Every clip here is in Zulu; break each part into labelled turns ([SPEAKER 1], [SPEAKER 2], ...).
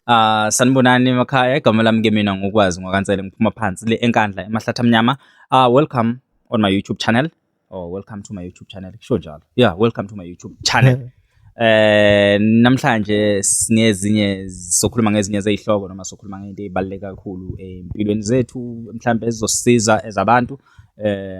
[SPEAKER 1] Sanibonani emakhaya. Igama lami ke mina ngokwazi ngwakansele, ngiphuma phansi le eNkandla emahlathi amnyama. Welcome on my YouTube channel. Oh, welcome to my YouTube channel. Kusho njalo. Yeah, welcome to my YouTube channel. Namhlanje singezinye, sokhuluma ngezinye zezihloko noma sokhuluma ngento ezibaluleke kakhulu empilweni zethu, mhlambe ezizosisiza ezabantu.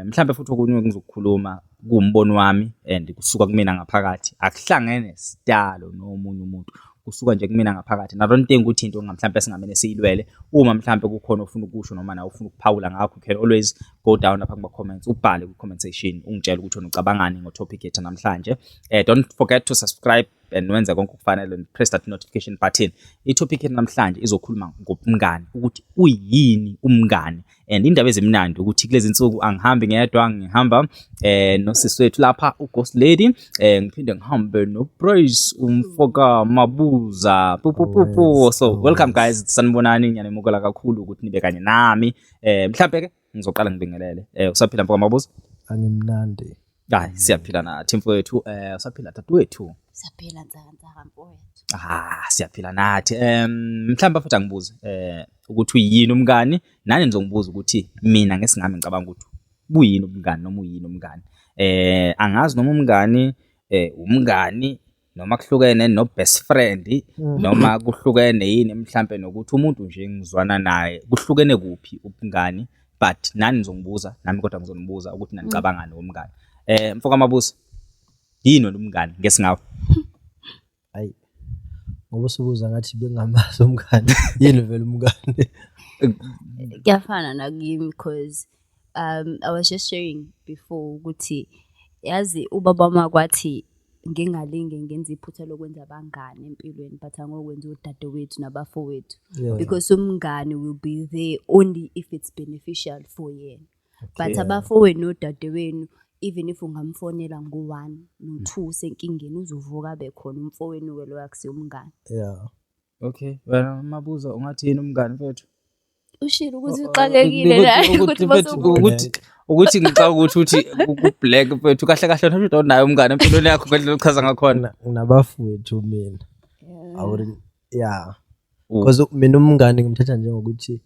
[SPEAKER 1] Mhlambe futhi okunye engizokukhuluma kuwumbono wami and kusuka kumina ngaphakathi, akuhlangene sidalo nomunye umuntu, kusuka nje kumina ngaphakathi. And I don't think ukuthi into mhlambe singamele siyilwele. Uma mhlambe kukhona ofuna ukusho noma nawe ufuna ukuphawula ngakho, you can always go down lapha kuma comments, ubhale ku comment section, ungitshele ukuthi wena ucabangani ngo-topic yethu namhlanje. Don't forget to subscribe and wenze konke okufanele and press that notification button. I-topic yethu namhlanje izokhuluma ngobungani, ukuthi uyini umngani. And indaba ezimnandi ukuthi kulezi nsuku angihambi ngedwa, ngihamba nosisi wethu lapha, uGhost Lady, ngiphinde ngihambe noPraise umfoka Mabuza. Pu pu pu pu. So welcome guys, sanibonani, ngiyanimukela kakhulu ukuthi nibe kanye nami. Mhlambe ke ngizoqala ngibingelele. Usaphila mfoka Mabuza?
[SPEAKER 2] Angimnandi.
[SPEAKER 1] Hayi, siyaphila nathi mfowethu. Usaphila dadewethu?
[SPEAKER 3] Siyaphila ntsaka mfowethu.
[SPEAKER 1] Ah, siyaphila nathi. Mhlawumbe futhi angibuze ukuthi uyini umngani, nani nizongibuza ukuthi mina ngesingami ngicabanga ukuthi buyini ubungani noma uyini umngani. Angazi noma umngani umngani noma kuhlukene no best friend, noma kuhlukene yini mhlambe nokuthi umuntu nje ngizwana naye, kuhlukene kuphi ubungani. But nani nizongibuza nami, kodwa ngizonibuza ukuthi nanicabangani ngomngani. Mfoka Mabuza, yini wena umngani ngesingawe?
[SPEAKER 2] Hayi, ngoba usubuza ngathi bengamazi umngani. Yini vele umngani?
[SPEAKER 3] Kuyafana nakimi because I was just sharing before ukuthi yazi ubaba wami kwathi ngingalinge ngenze iphutha lokwenza abangani empilweni, but angokwenza odadewethu nabafowethu because umngani will be there only if it's beneficial for yena, but abafowenu nodadewenu, even if ungamfonela ngo-1 no-2 usenkingeni, uzovuka abe khona umfowenu-ke loyo, akusiye umngani.
[SPEAKER 1] Okay, wena Mabuza, ungathi yini umngani mfethu?
[SPEAKER 3] Ushilo ukuthi uxakekile la ukuthi
[SPEAKER 1] Ukuthi ngicabanga ukuthi uthi ku-black mfethu, kahle kahle wena uthi awunaye umngani empilweni yakho ngendlela ochaza ngakhona.
[SPEAKER 2] Nginabafowethu mina. I wouldn't, yeah. Because mina umngani ngimthatha njengokuthi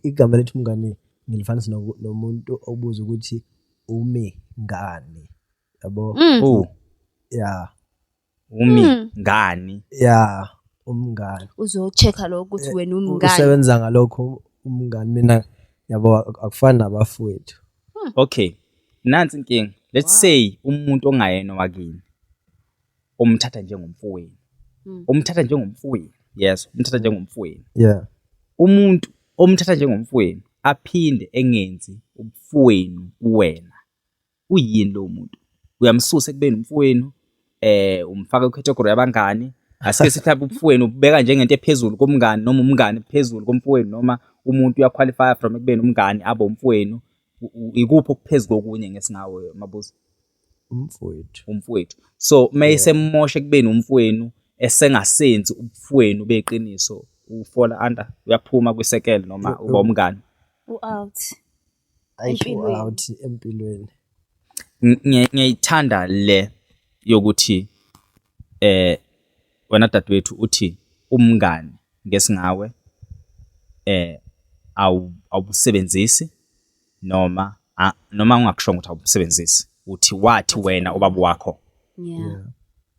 [SPEAKER 2] igama lethu umngani ngilifanisa nomuntu obuza ukuthi umi ngani. Yabo?
[SPEAKER 1] Oh,
[SPEAKER 2] Yeah.
[SPEAKER 1] umi ngani?
[SPEAKER 2] Yeah, umngani.
[SPEAKER 3] Uzo-check-a lokho ukuthi wena umngani.
[SPEAKER 2] Usebenza ngalokho umngani mina, yabo, akufani nabafowethu.
[SPEAKER 1] Okay. Nansi inkinga. Let's say umuntu ongayena wakini umthatha njengomfowenu. Umthatha njengomfowenu. Yes, umthatha njengomfowenu. Umuntu omthatha njengomfowenu aphinde engenzi ubufowenu kuwena. Uyini lo muntu? Uyamsusa ekubeni umfowenu, umfaka ku-category yabangani. Asike sithi mhlawumbe ubufowenu ubeka njengento ephezulu komngani, noma umngani phezulu komfowenu, noma umuntu uya-qualify from ekubeni umngani abe umfowenu. Ikuphi okuphezu kokunye ngesingawe, Mabuza?
[SPEAKER 2] Umfowethu.
[SPEAKER 1] Umfowethu. So mayesemosha ekubeni umfowenu, esengasenzi ubufowenu beqiniso, u-fall under, uyaphuma kwisekelo noma uba umngani?
[SPEAKER 3] U-out.
[SPEAKER 2] Ayisho.
[SPEAKER 3] Empilweni.
[SPEAKER 2] Out empilweni.
[SPEAKER 1] Ngiyayithanda le yokuthi wena dadewethu uthi umngani ngesingawe awusebenzisi noma ungakushongo ukuthi awusebenzisi, uthi wathi wena ubaba wakho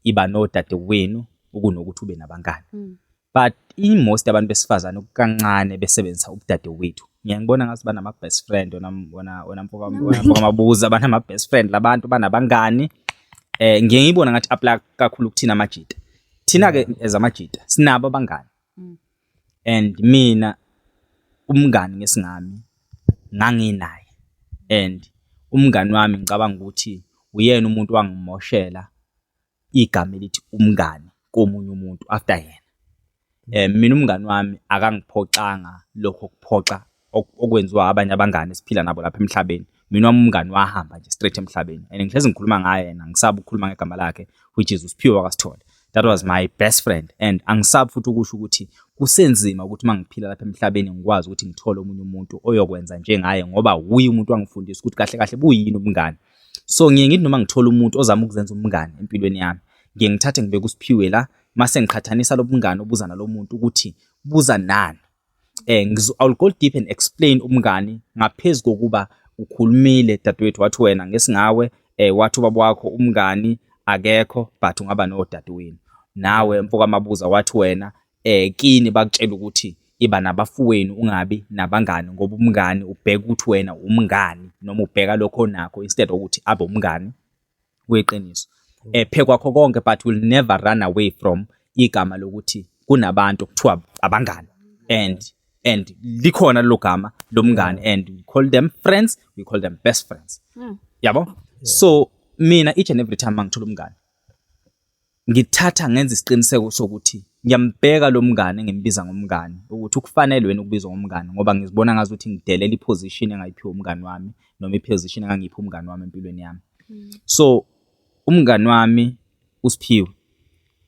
[SPEAKER 1] iba nodadewenu ukunokuthi ube nabangani. But i-most abantu besifazane kancane besebenzisa ubudadewethu. Ngiyangibona ngathi banama best friend, wena mfoka Mabuza, banama best friend labantu, banabangani. Ngiye ngibona ngathi apply kakhulu kuthina amajita. Thina ke as amajita sinabo abangani. And mina umngani ngesingami nganginaye, and umngani wami ngicabanga ukuthi uyena umuntu wangimoshela igama elithi umngani komunye umuntu after yena. Mina umngani wami akangiphoxanga lokho kuphoxa okwenziwa abanye abangani esiphila nabo lapha emhlabeni. Mina wami umngani wahamba nje straight emhlabeni, and ngihlezi ngikhuluma ngaye yena, ngisabe ukukhuluma ngegama lakhe, which is uSiphiwe wakaSithole. That was my best friend, and angisabi futhi ukusho ukuthi kusenzima ukuthi uma ngiphila lapha emhlabeni ngikwazi ukuthi ngithole omunye umuntu oyokwenza njengaye, ngoba wuye umuntu wangifundisa ukuthi kahle kahle buyini ubungani. So ngiye ngithi noma ngithola umuntu ozama ukuzenza umngani empilweni yami, Ngiye ngithathe ngibeke uSiphiwe la, mase ngiqhathanisa lobungani obuza nalomuntu ukuthi buza nani. I'll go deep and explain umngani ngaphezu kokuba ukhulumile dadewethu, wathi wena ngesingawe, wathi ubaba wakho umngani akekho, but ungaba nodadewenu. Nawe mfoka Mabuza wathi wena kini bakutshela ukuthi iba nabafowenu, ungabi nabangani, ngoba umngani ubheka ukuthi wena umngani noma ubheka lokho onakho instead ukuthi abe umngani weqiniso. Phekwakho konke, but will never run away from igama lokuthi kunabantu kuthiwa abangani, and likhona lelo gama lomngani, and we call them friends, we call them best friends, yabo. So mina, each and every time mangithola umngani, ngithatha ngenza isiqiniseko sokuthi ngiyambheka lo mngane engimbiza ngomngani ukuthi ukufanele wena ukubizwa ngomngani, ngoba ngizibona ngazuthi ngidelela iposition engayiphiwa umngani wami noma iposition engangiphi umngani wami empilweni yami. So umngani wami uSiphiwe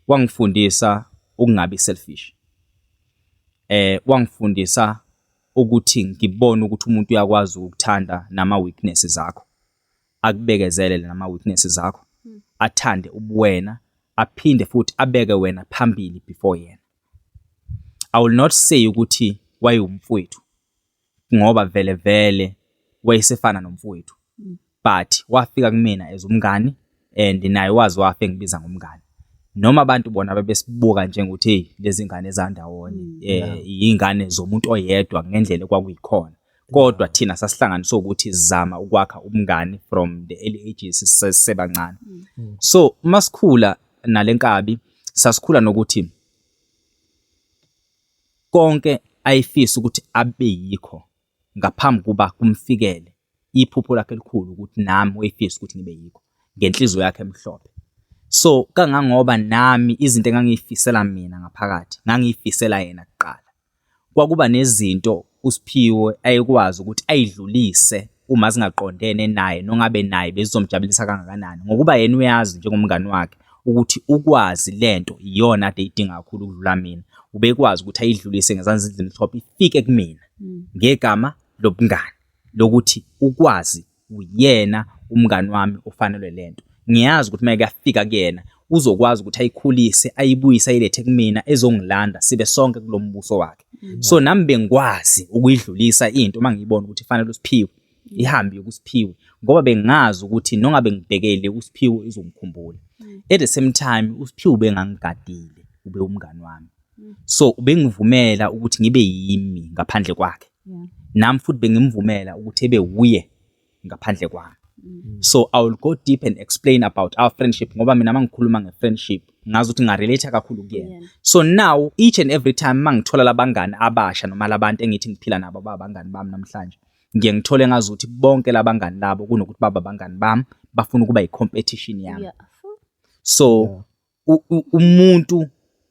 [SPEAKER 1] wangifundisa ukungabi selfish, wangifundisa ukuthi ngibone ukuthi umuntu uyakwazi ukukuthanda nama weaknesses akho, akubekezelele nama weaknesses akho, athande ubuwena, aphinde futhi abeke wena phambili before yena. I will not say ukuthi wayewumfowethu, ngoba vele vele wayesefana nomfowethu, but wafika kumina as umngani and naye wazi wafe ngibiza ngomngani, noma abantu bona bebesibuka njengokuthi, hey, lezi ngane ezandawonye, ingane zomuntu oyedwa ngendlela ekwakuyikhona, kodwa thina sasihlanganiswe ukuthi sizama ukwakha umngani from the early ages sisebancane. So masikhula nalenkabi, sasikhula nokuthi konke ayifisa ukuthi abe yikho ngaphambi kuba kumfikele, iphupho lakhe elikhulu ukuthi nami wayefisa ukuthi ngibe yikho ngenhliziyo yakhe emhlophe. So kangangoba nami izinto engangiyifisela mina ngaphakathi ngangiyifisela yena kuqala. Kwakuba nezinto uSiphiwe ayekwazi ukuthi ayidlulise uma zingaqondene naye, nongabe naye bezizomjabulisa kangakanani, ngokuba yena uyazi njengomngani wakhe ukuthi ukwazi lento iyona ade idinga kakhulu ukudlula mina. Ubekwazi ukuthi ayidlulise ngezandla ezimhlophe ifike kumina ngegama lobungani, lokuthi ukwazi uyena umngani wami ofanelwe lento. Ngiyazi ukuthi uma kuyafika kuyena uzokwazi ukuthi ayikhulise, ayibuyise, ayilethe kumina, ezongilanda sibe sonke kulombuso wakhe. So nami bengikwazi ukuyidlulisa into uma ngiyibona ukuthi ifanele uSiphiwe, ihambe yokuSiphiwe, ngoba bengazi ukuthi nongabe ngibhekele uSiphiwe izongikhumbula. At the same time uSiphiwe ubengangigadile, ube umngani wami, so ubengivumela ukuthi ngibe yimi ngaphandle kwakhe, nami futhi bengimvumela ukuthi ebe wuye ngaphandle kwami. So I will go deep and explain about our friendship, ngoba mina mangikhuluma nge-friendship ngazi ukuthi ngingarelate kakhulu kuyena. So now each and every time mangithola labangani abasha noma labantu engithi ngiphila nabo abangani bami namhlanje, ngiye ngithole ngazi ukuthi bonke labangani labo, kunokuthi baba abangani bami, bafuna ukuba i-competition yami. So umuntu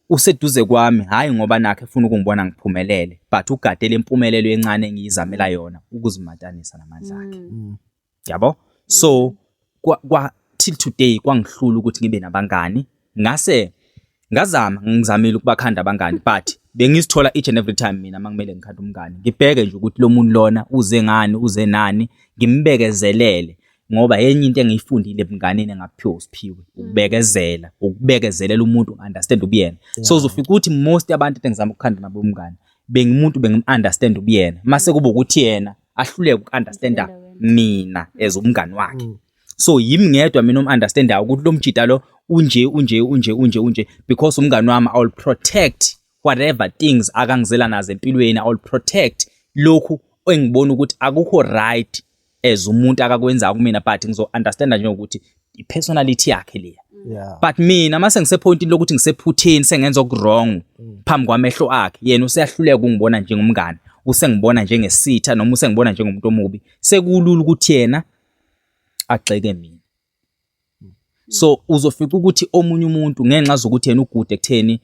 [SPEAKER 1] useduze kwami hayi ngoba nakhe efuna ukungibona ngiphumelele, but ugadele impumelelo encane engiyizamela yona ukuzimatanisa namandla akhe, yabo. So kwa till today kwangihlula ukuthi ngibe nabangani. Ngase ngazama, ngizamile ukubakhanda abangani, but bengizithola each and every time mina mangimele ngikhanda umngani, ngibheke nje ukuthi lo muntu lona uze ngani, uze nani, ngimbekezelele, ngoba enye into engiyifundile ebunganeni engaphiwa uSiphiwe ukubekezela, ukubekezelela umuntu, understand ubuyena. So uzofika ukuthi most abantu engizama ukukhanda nabo umngani, bengimuntu bengim-understand ubuyena, mase kuba ukuthi yena ahluleke uku-understanda mina as umngani wakhe. So yimi ngedwa mina om-understandayo ukuthi lo mjita lo unje, unje, unje, unje, unje, because umngani wami, I will protect whatever things akangizela nazo empilweni. I will protect lokhu engibona ukuthi akukho right as umuntu akakwenzayo kumina, but ngizo-understanda njengokuthi i-personality yakhe leya. But mina mase ngisephointini lokuthi ngisephutheni, sengenza oku-wrong phambi kwamehlo akhe, yena useyahluleka ukungibona njengomngane, usengibona njengesitha noma usengibona njengomuntu omubi. Sekulula ukuthi yena agxeke mina. So uzofika ukuthi omunye umuntu, ngenxa zokuthi yena ugude ekutheni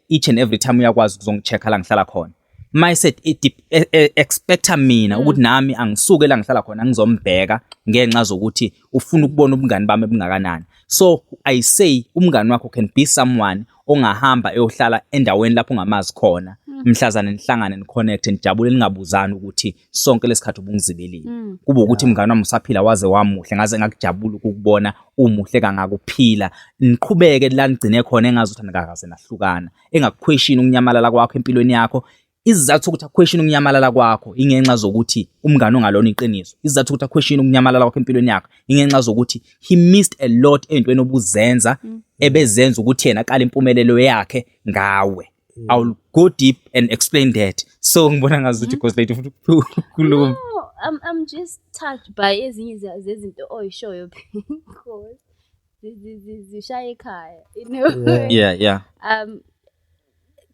[SPEAKER 1] each and every time uyakwazi ukuzongi-check-a la ngihlala khona, mayise expecta mina ukuthi nami angisuke la ngihlala khona ngizombheka ngenxa zokuthi ufuna ukubona ubungani bami obungakanani. So I say umngani wakho can be someone. ongahamba eyohlala endaweni lapho ungamazi khona, mhlazane nihlangane, ni-connect, nijabule, ningabuzani ukuthi sonke lesikhathi ubungizibelile. Kube ukuthi mngani wami usaphila, waze wamuhle, ngaze ngakujabula ukukubona umuhle kangaka uphila. Niqhubeke la nigcine khona, engazi ukuthi anikakaze nahlukana, engaku-question ukunyamalala kwakho empilweni yakho. Isizathu sokuthi aku-question ukunyamalala kwakho ingenxa zokuthi umngane ongalona iqiniso. Isizathu sokuthi aku-question ukunyamalala kwakho empilweni yakho ingenxa zokuthi he missed a lot ey'ntweni obuzenza, ebezenza ukuthi yena aqale impumelelo yakhe ngawe. I will go deep and explain that. So ngibona ngazuthi because late ufuna ukukhuluma.
[SPEAKER 3] No, I'm just touched by ezinye zezinto oyishoyo because zishaya ekhaya.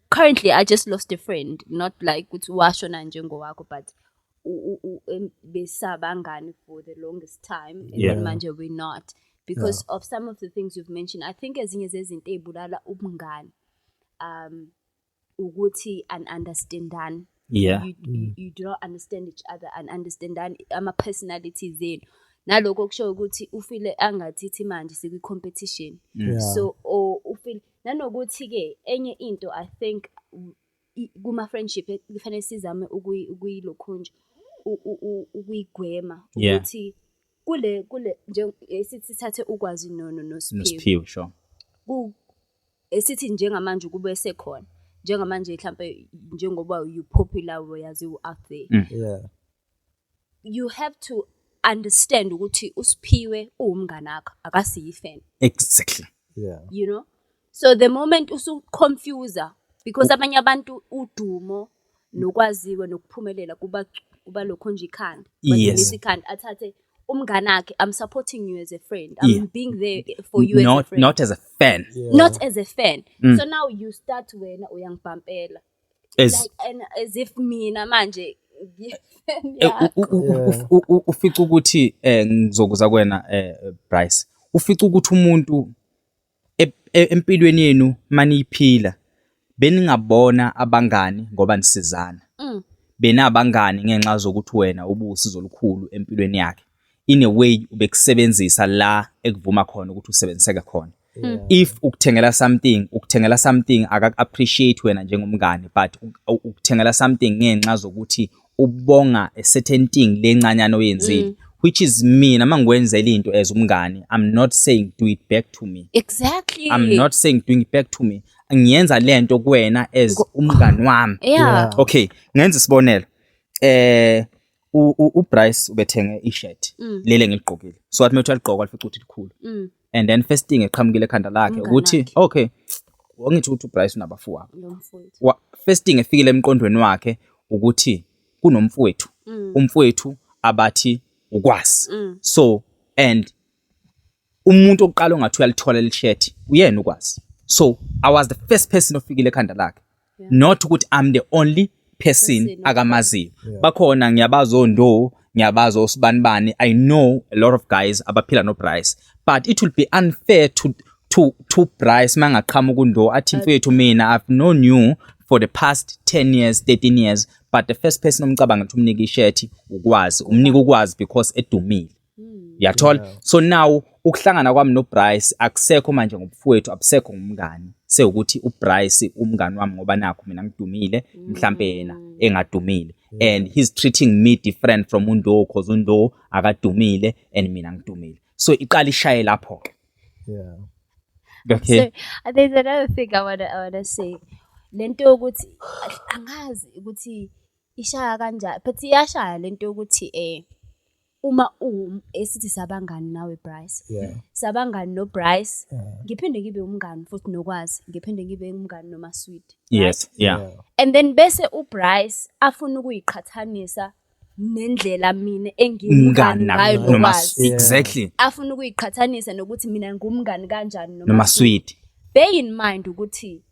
[SPEAKER 3] Currently I just lost a friend, not like ukuthi washona njengowakho, but besabangani for the longest time and then manje we're not because of some of the things you've mentioned. I think ezinye zezinto ey'bulala ubungani ukuthi un-understandani. You do not understand each other and understandani ama-personalities enu, nalokho kusho ukuthi ufile angathithi manje sikwi-competition. So or ufile nanokuthi-ke enye into, I think kuma-friendship kufanele sizame ukuyilokhunja, ukuyigwema ukuthi kule nje esithi sithathe ukwazi no noSiphiwe.
[SPEAKER 1] NoSiphiwe, sure.
[SPEAKER 3] Esithi njengamanje ukube sekhona njengamanje, mhlampe njengoba you popular, uyaziwa out there, you have to understand ukuthi uSiphiwe uwumngane wakho, akasiyi-fan. So the moment usu-confuse, because abanye abantu udumo nokwaziwa nokuphumelela kuba lokho nje ikhanda. Badumisa ikhanda, athathe umngane wakhe. I'm supporting you as a friend, I'm being there for you as a
[SPEAKER 1] Not
[SPEAKER 3] friend,
[SPEAKER 1] not as a fan.
[SPEAKER 3] Not as a fan. So now you start, wena uyangibhampela
[SPEAKER 1] As
[SPEAKER 3] like, and as if mina manje ngiyi-fan yakho.
[SPEAKER 1] Ufica ukuthi ngizokuza kuwena, Bryce, ufica ukuthi umuntu empilweni yenu maniyiphila beningabona abangani ngoba nisizana, benabangani ngenxa zokuthi wena ubuwusizo olukhulu empilweni yakhe. In a way ubekusebenzisa la ekuvuma khona ukuthi usebenziseke khona. If ukuthengela something, ukuthengela something, akaku-appreciate wena njengomngani, but ukuthengela something ngenxa zokuthi ubonga a certain thing lencanyana oyenzile, which is mina mangikwenzela into as umngani, I'm not saying do it back to me. I'm not saying doing it back to me. Ngiyenza lento kuwena as umngani wami. Okay, ngenza isibonelo. UBryce ubethenge i-shirt lele ngiligqokile, so wathi mewuthi aligqoka, alifica ukuthi likhulu, and then first thing eqhamukile ekhanda lakhe
[SPEAKER 3] Umngani
[SPEAKER 1] ukuthi
[SPEAKER 3] wakhe.
[SPEAKER 1] Okay, wangithi ukuthi uBryce unabafowabo.
[SPEAKER 3] Lo mfowethu.
[SPEAKER 1] First thing efikile emqondweni wakhe ukuthi kunomfowethu, umfowethu abathi ukwazi. So and umuntu oqala ongathi uyalithola le shirt uyena ukwazi. So I was the first person ofikile ekhanda lakhe, not ukuthi I'm the only person
[SPEAKER 3] Person.
[SPEAKER 1] akamaziyo. Bakhona, ngiyabazi ondo, ngiyabazi osibanibani. I know a lot of guys abaphila no Bryce, but it will be unfair to Bryce mangaqhamuka undo athi, "Mfethu, mina I've known you for the past 10 years, 13 years, but the first person omcabanga ukuthi umnike i-shirt ukwazi, umnike ukwazi because edumile." Uyathola? So now ukuhlangana kwami noBryce akusekho manje ngobufowethu, abusekho ngumngani, sewukuthi uBryce umngani wami ngoba nakho mina ngidumile, mhlambe yena engadumile, and he's treating me different from uNdo cause uNdo akadumile and mina ngidumile. So iqala ishaye lapho ke. Okay.
[SPEAKER 3] So there's another thing I wanna say. Lento yokuthi angazi ukuthi ishaya kanjani, but iyashaya lento yokuthi uma esithi sabangani nawe, Bryce. Sabangani no Bryce. Ngiphinde ngibe umngani futhi nokwazi, ngiphinde ngibe umngani noma Sweet. And then bese uBryce afuna ukuyiqhathanisa nendlela mina engingumngani
[SPEAKER 1] Umngani
[SPEAKER 3] ngayo
[SPEAKER 1] noma
[SPEAKER 3] nokwazi. Afuna ukuyiqhathanisa nokuthi mina ngumngani kanjani
[SPEAKER 1] noma Sweet.
[SPEAKER 3] Bear in mind ukuthi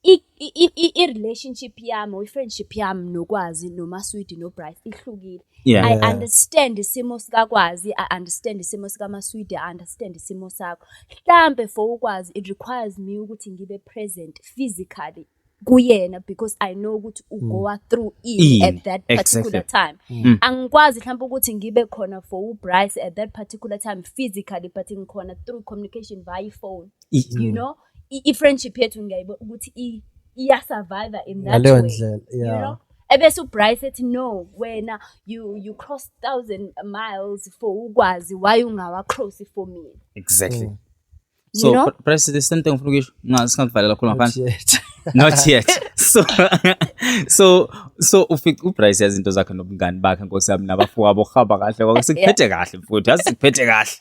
[SPEAKER 3] i-relationship yami or i-friendship yami nokwazi noMaswidi noBryce ihlukile. I understand isimo sikakwazi, I understand isimo sikaMaswidi, I understand isimo sakho. Mhlambe for ukwazi it requires me ukuthi ngibe present physically kuyena because I know ukuthi u-goa through ini
[SPEAKER 1] Ini,
[SPEAKER 3] at that particular time. Angikwazi mhlawumbe ukuthi ngibe khona for uBryce at that particular time physically, but ngikhona through communication via phone. You know? I-friendship yethu ngiyayibona ukuthi iya-survive in that
[SPEAKER 2] Ngaleyo
[SPEAKER 3] way.
[SPEAKER 2] ndlela,
[SPEAKER 3] You
[SPEAKER 2] yeah.
[SPEAKER 3] know? Ebese uBryce ethi, "No, wena you cross 1,000 miles for ukwazi, why ungawa-cross for me?"
[SPEAKER 1] Exactly.
[SPEAKER 3] You
[SPEAKER 1] So
[SPEAKER 3] know?
[SPEAKER 1] Bryce, the same thing ngifuna ukuyisho. Singakuvalela kakhulu
[SPEAKER 2] Not
[SPEAKER 1] ngaphandle.
[SPEAKER 2] yet.
[SPEAKER 1] Not yet. So ufica uBryce yazi into zakhe nobungani bakhe, nkosi yami, nabafowabo uhamba kahle kwakho, sikuphethe kahle mfowethu, yazi sikuphethe kahle.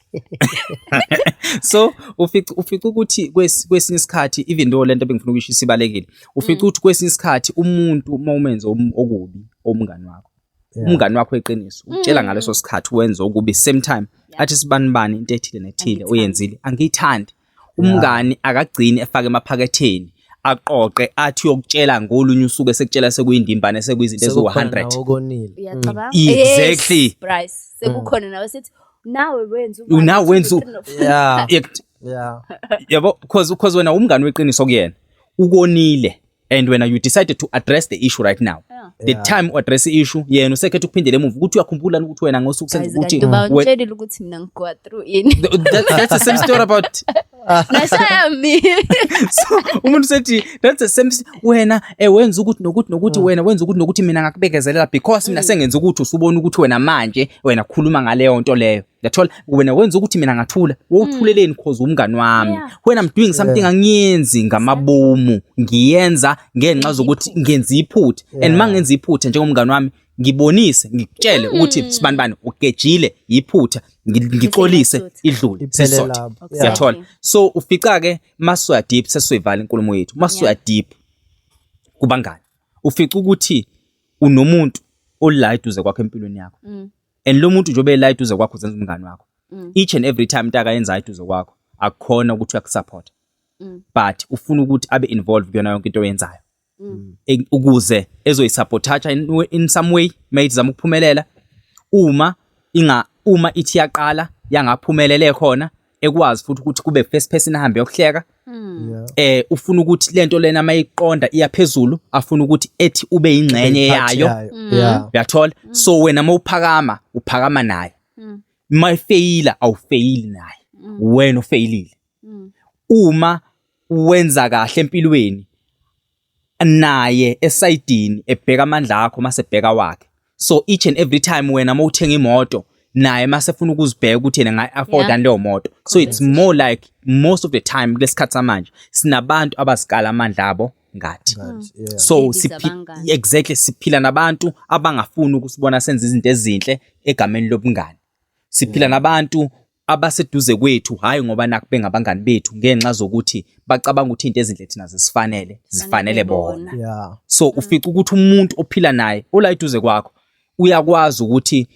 [SPEAKER 1] So ufica ukuthi kwesinye isikhathi, even though lento bengifuna ukuyisho isibalekile, ufica ukuthi kwesinye isikhathi umuntu uma umenze okubi umngani wakho, umngani wakho eqiniso ukutshela ngaleso sikhathi wenza okubi, same time athi, "Sibani bani, into ethile nethile
[SPEAKER 3] Angiyithandi.
[SPEAKER 1] oyenzile angiyithandi." Umngani akagcini efake emaphaketheni, aqoqe, athi uyokutshela ngolunye usuku, esekutshela sekuyindimbane, sekuyizinto
[SPEAKER 2] Sekukhona
[SPEAKER 1] eziwu-100.
[SPEAKER 2] nawe okonile.
[SPEAKER 3] Uyacabanga?
[SPEAKER 1] Exactly.
[SPEAKER 3] Yes, Bryce, sekukhona nawe sithi nawe wenza
[SPEAKER 1] Nawe wenza Yabo, because wena umngani weqiniso kuyena, ukonile, and wena you decided to address the issue right now. The time u address i-issue, yena usekhetha ukuphindela emuva ukuthi uyakhumbula ukuthi wena ngosuku senza
[SPEAKER 3] Guys,
[SPEAKER 1] ukuthi
[SPEAKER 3] kanti uba ungitshelile ukuthi mina ngi-go through ini.
[SPEAKER 1] That's the same story about
[SPEAKER 3] Nashaya mina.
[SPEAKER 1] So umuntu sethi, that's the same wena wenza ukuthi nokuthi nokuthi, wena wenza ukuthi nokuthi, mina ngakubekezelela because mina sengenza ukuthi usubona ukuthi wena manje wena khuluma ngaleyo nto leyo, yathola, wena wenza ukuthi mina ngathula, wowuthuleleni? Cause umngani wami. When I'm doing something, angiyenzi ngamabomu, ngiyenza ngenxa zokuthi ngenza iphutha, and mangenza iphutha njengomngani wami, ngibonise, ngikutshele ukuthi, "Sibani bani, ugejile, iphutha," ngixolise,
[SPEAKER 3] ngasutha.
[SPEAKER 1] idlule,
[SPEAKER 2] Iphele
[SPEAKER 1] sisothe.
[SPEAKER 2] lapho.
[SPEAKER 1] Siyathola? So ufica ke masuya deep, sesizoyivala inkulumo yethu, masuya deep kubangani, ufica ukuthi unomuntu ola eduze kwakho empilweni yakho, and lo muntu njengoba ela eduze kwakho, uzenza umngani wakho, each and every time into akayenzayo eduze kwakho, akukhona ukuthi uyakusupport, but ufuna ukuthi abe involved kuyona yonke into oyenzayo, ukuze ezoyisupportacha in some way mayithi zama ukuphumelela, uma ithi yaqala yangaphumelele khona, ekwazi futhi ukuthi kube first person ahambe yokuhleka. Ufuna ukuthi lento lena mayiqonda iyaphezulu, afuna ukuthi ethi ube ingxenye
[SPEAKER 2] Part
[SPEAKER 1] yayo. Uyathola? So wena mawuphakama, uphakama naye, mayifeyila, awufeyili naye, wena ufeyilile. Uma wenza kahle empilweni, naye esayidini ebheka amandla akho mase ebheka wakhe. So each and every time wena mawuthenga imoto, naye mase efuna ukuzibheka ukuthi yena ngayi-afford leyo moto. So it's more like most of the time kulesikhathi samanje sinabantu abazikala amandla abo ngathi. So
[SPEAKER 3] Ladies abangani.
[SPEAKER 1] Exactly, siphila nabantu abangafuni ukusibona senza izinto ezinhle egameni lobungani. Siphila nabantu abaseduze kwethu, hayi ngoba nakho bengabangani bethu, ngenxa zokuthi bacabanga ukuthi into ezinhle thina zisifanele, zifanele bona. So ufica ukuthi umuntu ophila naye ola eduze kwakho uyakwazi ukuthi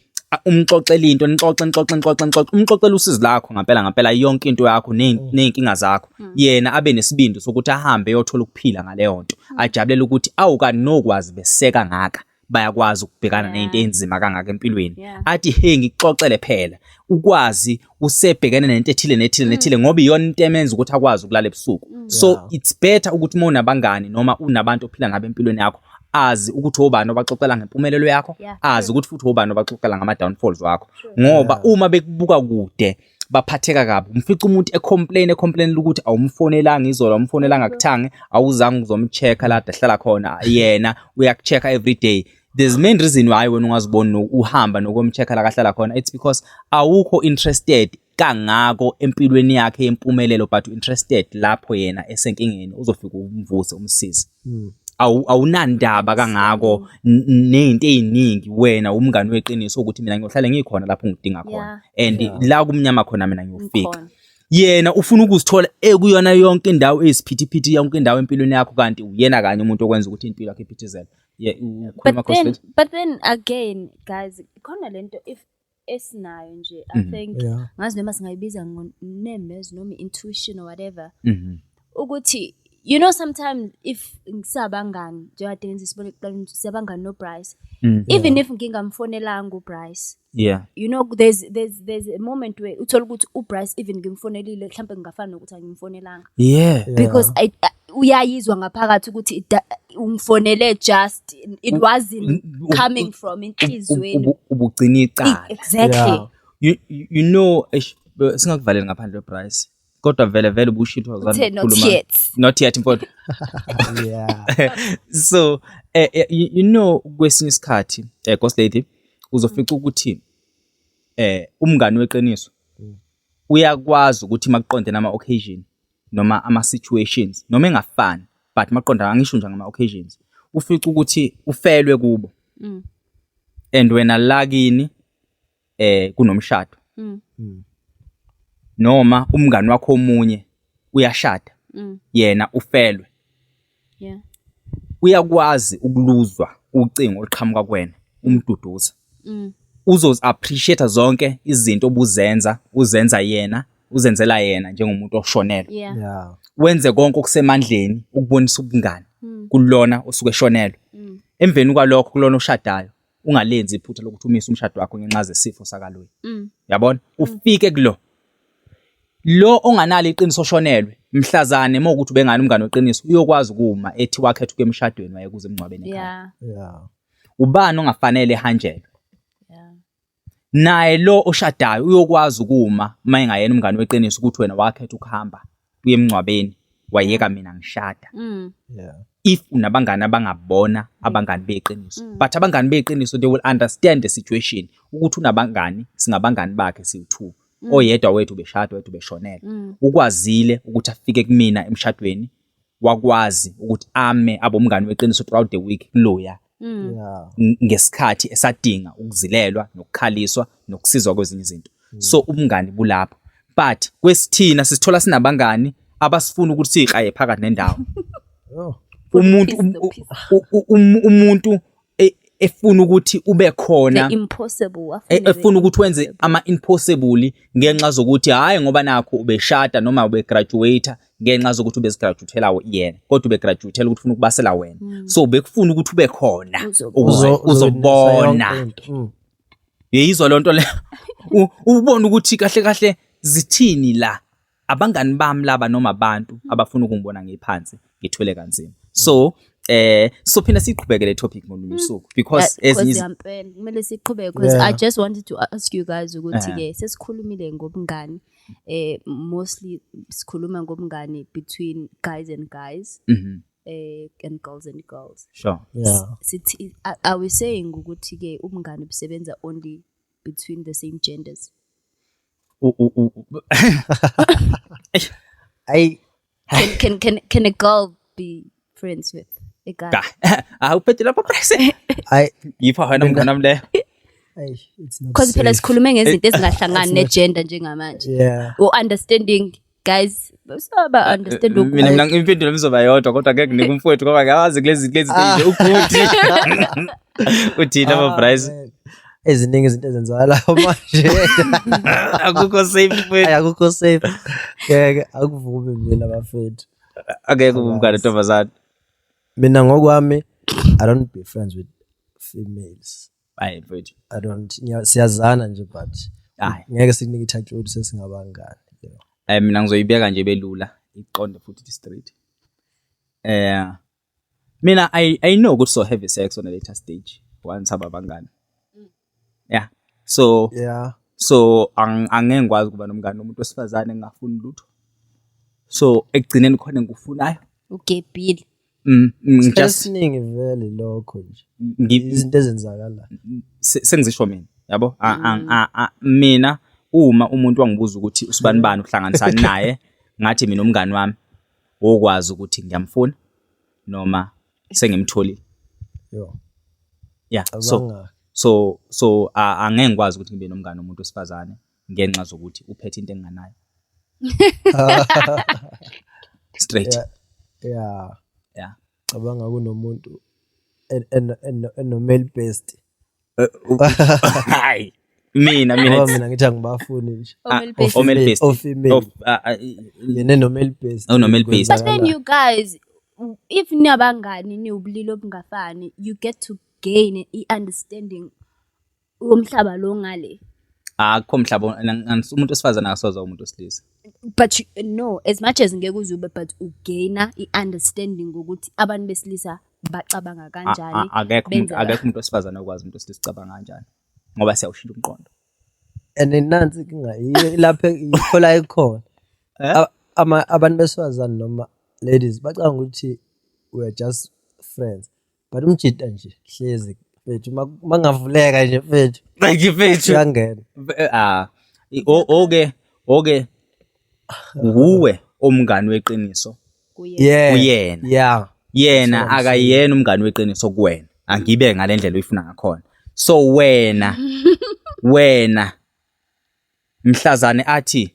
[SPEAKER 1] umxoxele into, nixoxe, nixoxe, nixoxe, nixoxe, umxoxele usizi lakho ngampela ngampela, yonke into yakho ney'nkinga zakho, yena abe nesibindi sokuthi ahambe eyothola ukuphila ngaleyo nto, ajabulele ukuthi awu, kanti nokwazi beseka ngaka, bayakwazi ukubhekana ney'nto ey'nzima kangaka empilweni. Athi, "Hey, ngikuxoxele phela, ukwazi usebhekene nento ethile nethile nethile," ngoba iyona into emenza ukuthi akwazi ukulala ebusuku. So it's better ukuthi uma unabangani noma unabantu ophila nabo empilweni yakho, azi ukuthi obani obaxoxela ngempumelelo yakho, azi ukuthi futhi obani obaxoxela ngama-downfalls wakho, ngoba uma bekubuka kude baphatheka kabi. Umfica umuntu ecomplain, ecomplain ukuthi awumfonelanga izolo, awumfonelanga kuthange, awuzange uzomcheck-a la ahlala khona, yena uyaku-check-a every day. There's main reason why wena ungaziboni uhamba nokumcheck-a la kahlala khona, it's because awukho interested kangako empilweni yakhe yempumelelo, but interested lapho yena esenkingeni, uzofika umvuse, umsize. Awunandaba kangako ney'nto ey'ningi. Wena umngani weqiniso ukuthi mina ngiyohlale ngikhona lapho ngidinga khona, and la kumnyama khona mina ngiyofika.
[SPEAKER 3] Ngikhona.
[SPEAKER 1] Yena ufuna ukuzithola ekuyona yonke indawo eyisiphithiphithi, yonke indawo empilweni yakho, kanti uyena kanye umuntu okwenza ukuthi impilo yakho iphithizele. Ukhuluma
[SPEAKER 3] But then
[SPEAKER 1] Khosifethu?
[SPEAKER 3] But then again, guys, khona lento if esinayo nje, I think ngazi noma singayibiza ngonemez noma intuition or whatever, ukuthi sometimes if ngisabangani, njengade ngenza isibonelo ekuqaleni ukuthi siyabangani noBryce, even if ngingamfonelanga uBryce, there's a moment where uthola ukuthi uBryce, even ngimfonelile, mhlawumbe ngingafana nokuthi angimfonelanga, because uyayizwa ngaphakathi ukuthi ungifonele, just it wasn't coming from inhliziyweni.
[SPEAKER 1] Ubugcina icala.
[SPEAKER 3] Exactly.
[SPEAKER 1] You know, eish, singakuvaleli ngaphandle, Bryce. Kodwa vele vele ubushilo.
[SPEAKER 3] Uthe not yet.
[SPEAKER 1] Not yet, mfowethu. So kwesinye isikhathi, Ghost Lady, uzofica ukuthi umngani weqiniso uyakwazi ukuthi makuqonde nama occasion noma ama situations noma engafani, but maqonda angisho nje ngama occasions, ufica ukuthi ufelwe kubo and wena la kini kunomshado noma umngani wakho omunye uyashada, yena ufelwe, uyakwazi ukuluzwa ucingo oluqhamuka kuwena umduduza, uzozi appreciate zonke izinto obuzenza, uzenza yena, uzenzela yena njengomuntu oshonelwe. Wenze konke okusemandleni ukubonisa ubungani kulona osuke eshonelwe. Emveni kwalokho, kulona oshadayo, ungalenzi iphutha lokuthi umise umshado wakho ngenxa zesifo sakaloyi. Yabona, ufike kulo lo onganalo iqiniso oshonelwe, mhlazane mawukuthi ubengani umngane weqiniso, uyokwazi ukuma ethi wakhetha ukuya emshadweni wayekuze emngcwabeni ekhaya. Ubani ongafanele ehanjelwe? Naye lo oshadayo uyokwazi ukuma uma engayena umngane weqiniso ukuthi wena wakhetha ukuhamba uye emngcwabeni wayeka mina ngishada. If unabangani abangabona abangani beqiniso, but abangani beqiniso, they will understand the situation ukuthi unabangani, singabangani bakhe siwu-two, oyedwa wethu ubeshada, wethu ubeshonela, ukwazile ukuthi afike kumina emshadweni, wakwazi ukuthi ame abomngani weqiniso throughout the week kuloya ngesikhathi esadinga ukuzilelwa nokukhaliswa nokusizwa kwezinye izinto. So ubungani bulapho, but kwesithina sisithola sinabangani abasifuna ukuthi siyikraye phakathi nendawo.
[SPEAKER 2] Oh.
[SPEAKER 1] Umuntu
[SPEAKER 3] Peace, the peace.
[SPEAKER 1] umuntu efuna ukuthi ube khona
[SPEAKER 3] The impossible.
[SPEAKER 1] Efuna ukuthi wenze ama impossible ngenxa zokuthi hayi ngoba nakho ubeshada noma ubegraduate, ngenxa zokuthi ubezigraduatela yena, kodwa ubegraduatela ukuthi ufuna ukubasela wena, so bekufuna ukuthi ube khona
[SPEAKER 3] Uzobona.
[SPEAKER 1] ukuze
[SPEAKER 2] Uzobona
[SPEAKER 1] uzobona
[SPEAKER 2] yonke into.
[SPEAKER 1] Uyayizwa lonto le? Ubone ukuthi kahle kahle zithini la abangani bami laba noma abantu abafuna ukungibona ngiphansi ngithwele kanzima. So so phina siqhubeke le topic ngolunye usuku because ezinye
[SPEAKER 3] Yampela kumele siqhubeke because I just wanted to ask you guys ukuthi ke sesikhulumile ngobungani, mostly sikhuluma ngobungani between guys and guys and girls and girls. Sithi are we saying ukuthi ke ubungani busebenza only between the same genders?
[SPEAKER 2] Ayi.
[SPEAKER 3] Can a girl be friends with a guy?
[SPEAKER 1] Awuphethe lapho, Press.
[SPEAKER 2] Ayi.
[SPEAKER 1] Yipha wena mngani wami leyo.
[SPEAKER 2] Ayi, it's not
[SPEAKER 3] Because phela
[SPEAKER 2] safe.
[SPEAKER 3] sikhulume ngezinto ezingahlangani negender njengamanje. Or understanding guys, saba understand.
[SPEAKER 1] Mina impendulo izoba yodwa, kodwa ngeke nginike umfowethu ngoba ngiyawazi kulezi nje ugood. Uthini aba
[SPEAKER 2] Ah,
[SPEAKER 1] Bryce?
[SPEAKER 2] man. Eziningi izinto ezenzakalayo manje.
[SPEAKER 1] Akukho safe, mfowethu.
[SPEAKER 2] Ayi, akukho safe. Ngeke akuvumi mina, bafethu.
[SPEAKER 1] Akekho umngane ntombazane.
[SPEAKER 2] Mina ngokwami, I don't be friends with females.
[SPEAKER 1] Hayi, mfowethu.
[SPEAKER 2] I don't. Siyazana nje, but
[SPEAKER 1] Hayi.
[SPEAKER 2] ngeke sikunike i-title yokuthi sesingabangani. Yeah.
[SPEAKER 1] Mina ngizoyibeka nje belula, iqonde futhi straight. Mina I know ukuthi so have sex on a later stage once ababangani. Yeah. So so angeke ngikwazi ukuba nomngane nomuntu wesifazane engingafuni lutho. So ekugcineni khona engikufunayo.
[SPEAKER 3] Ugebhile.
[SPEAKER 2] Isikhathi
[SPEAKER 1] Just
[SPEAKER 2] esiningi vele lokho nje. Izinto ezenzakalayo.
[SPEAKER 1] Sengizisho mina, yabo? Mina uma umuntu wangibuza ukuthi usibani bani uhlanganisani naye, ngathi mina umngani wami wokwazi ukuthi ngiyamfuna noma sengimtholile.
[SPEAKER 2] Yo.
[SPEAKER 1] Yeah, so
[SPEAKER 2] Cabanga.
[SPEAKER 1] so angeke ngikwazi ukuthi ngibe nomngane womuntu wesifazane ngenxa zokuthi uphethe into enginganayo. Straight. Yeah.
[SPEAKER 2] Cabanga kunomuntu eno male best.
[SPEAKER 1] Hayi. Mina
[SPEAKER 2] Ngoba mina ngithi angibafuni nje.
[SPEAKER 3] O male best.
[SPEAKER 1] O male best.
[SPEAKER 2] O female.
[SPEAKER 1] Of,
[SPEAKER 2] Yena eno male best.
[SPEAKER 1] Oh, no male best.
[SPEAKER 3] But then you guys, if niyabangani niwubulili obungafani, you get to gain i-understanding womhlaba lo ngale.
[SPEAKER 1] Akukho mhlaba, umuntu wesifazane akasoze umuntu wesilisa.
[SPEAKER 3] But you, no, as much as ngeke uzube, but ugaina i-understanding ukuthi abantu besilisa bacabanga kanjani.
[SPEAKER 1] Akekho umuntu
[SPEAKER 3] benza
[SPEAKER 1] akekho umuntu wesifazane okwazi umuntu wesilisa ucabanga kanjani. Ngoba siyawushintsha umqondo.
[SPEAKER 2] And nansi inkinga, yiyo lapho yikho la ikhona. Abantu besifazane noma ladies bacabanga ukuthi we are just friends, but umjita nje hlezi, mfethu, mangavuleka nje, mfethu,
[SPEAKER 1] Like, mfethu,
[SPEAKER 2] uyangena.
[SPEAKER 1] Ah, oke wuwe omngani weqiniso
[SPEAKER 3] Kuye.
[SPEAKER 1] Kuyena. Yena
[SPEAKER 2] That's what I'm
[SPEAKER 1] akayena umngani weqiniso kuwena, angibe ngale ndlela oyifuna ngakhona. So wena mhlazane athi,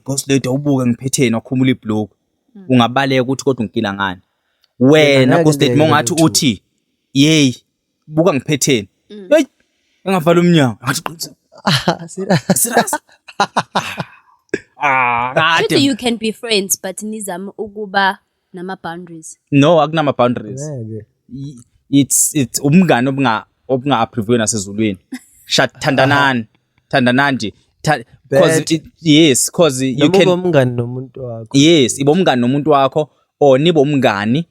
[SPEAKER 1] "Ghost lady, awubuke ngiphetheni," wakhumula ibhluku, ungabaleka ukuthi kodwa ungigila ngani wena?
[SPEAKER 2] Ngeke.
[SPEAKER 1] Ghost lady,
[SPEAKER 2] Ngeke
[SPEAKER 1] mongathi
[SPEAKER 2] lutho.
[SPEAKER 1] uthi, "Yey, buka ngiphetheni," hey, engavala umnyango ngathi qinisa.
[SPEAKER 2] Serious?
[SPEAKER 1] Serious, ah,
[SPEAKER 3] Shuthi
[SPEAKER 1] kade.
[SPEAKER 3] you can be friends, but nizame ukuba nama boundaries.
[SPEAKER 1] No, akunama boundaries.
[SPEAKER 2] Ngeke.
[SPEAKER 1] It's umngane obunga approve nasezulwini. Shat, thandanani, thandanani nje. 'Cause
[SPEAKER 2] Bad.
[SPEAKER 1] Yes, 'cause you
[SPEAKER 2] Noma
[SPEAKER 1] can
[SPEAKER 2] ube umngani nomuntu wakho.
[SPEAKER 1] Yes, ibe umngani nomuntu wakho or nibe umngani,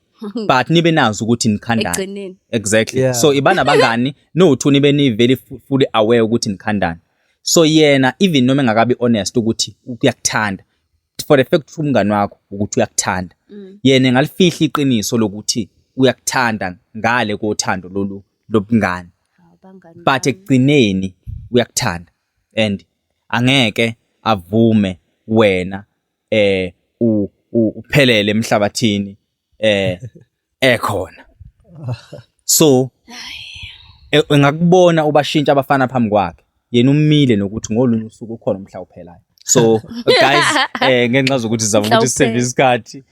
[SPEAKER 1] but nibe nazi ukuthi nikhandani.
[SPEAKER 3] Ekugcineni.
[SPEAKER 1] Exactly. So iba nabangani no two, nibe ni very fully aware ukuthi nikhandani. So yena, even noma engakabi honest ukuthi uyakuthanda, for the fact ukuthi umngani wakho ukuthi uyakuthanda, yena engalifihla iqiniso lokuthi uyakuthanda ngale kothando lolu lobungani.
[SPEAKER 3] Hawu, bangani
[SPEAKER 1] But
[SPEAKER 3] bami.
[SPEAKER 1] Ekugcineni uyakuthanda and angeke avume wena uphelele emhlabathini ekhona. So engakubona ubashintsha abafana phambi kwakhe, yena umile nokuthi ngolunye usuku ukhona umhla uphelayo. So guys, ngenxa zokuthi sizama
[SPEAKER 3] Mhla
[SPEAKER 1] ukuthi sisave
[SPEAKER 3] uphela.
[SPEAKER 1] isikhathi,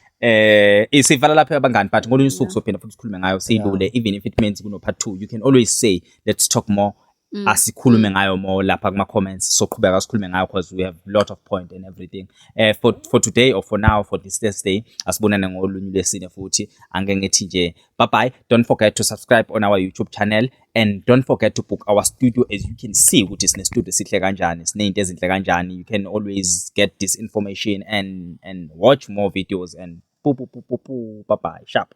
[SPEAKER 1] sivala lapha abangani, but ngolunye usuku sophinda futhi sikhulume ngayo, siyilule. Even if it means kuno part 2, you can always say, "Let's talk more," asikhulume ngayo more lapha kuma comments. Soqhubeka sikhulume ngayo because we have lot of point and everything. For today or for now, for this Thursday, asibonane ngolunye lwesine futhi. Angeke ngithi nje bye bye. Don't forget to subscribe on our YouTube channel and don't forget to book our studio. As you can see ukuthi sine studio sihle kanjani, sinezinto ezinhle kanjani. You can always get this information and watch more videos and pu pu pu pu pu. Bye bye, sharp.